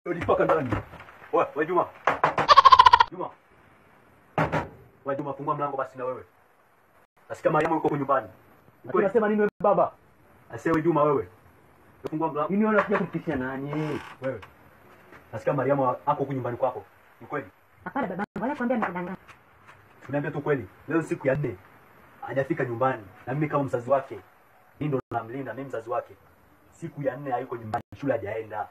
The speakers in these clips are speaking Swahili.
Ulipaka ndani. Wewe Juma. Juma. Wewe Juma, fungua mlango basi na wewe. Nasikia Mariamu yuko nyumbani. Unasema nini wewe baba? Asewe Juma wewe. Fungua mlango. Nini wewe unakuja kumtishia nani? Wewe. Nasikia Mariamu ako huko nyumbani kwako. Ni kweli? Hapana babangu, wala kwambia nimekudanganya. Tunaambia tu kweli. Leo siku ya 4 hajafika nyumbani na mimi kama mzazi wake mimi ndo namlinda, mimi mzazi wake. Siku ya 4 hayuko nyumbani, shule hajaenda.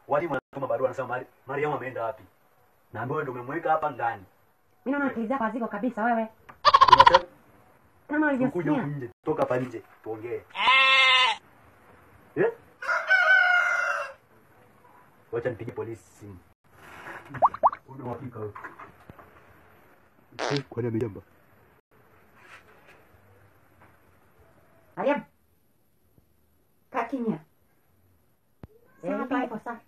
Walimu wanatuma barua wanasema Mariamu ameenda wapi? Na wewe ndio umemweka hapa ndani. Mimi naona akili zako haziko kabisa wewe. Unasema kama ulivyosikia. Kuja nje, toka hapa nje tuongee. Eh? Wacha nipige polisi simu. Una uhakika wewe? Kwani amejamba? Mariam. Kaa kimya. Sasa hapo sasa.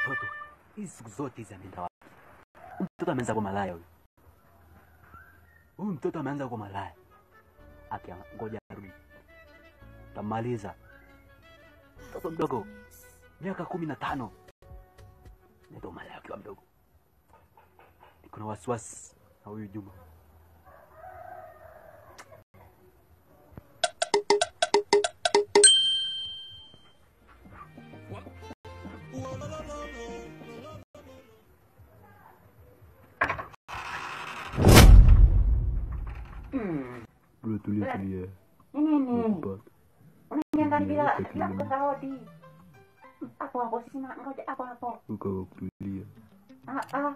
Mtoto hizi siku zote hizi ameenda wapi? Mtoto ameanza kwa malaya huyu. Huyu mtoto ameanza kwa malaya. Akia ngoja arudi. Tamaliza. Mtoto mdogo miaka 15. Ndio malaya akiwa mdogo. Niko na wasiwasi na huyu Juma. Tulia tulia. Nini? Unaniangalia bila kukosa hodi. Hapo hapo sima, ngoja hapo hapo. Uko kutulia. Ah ah.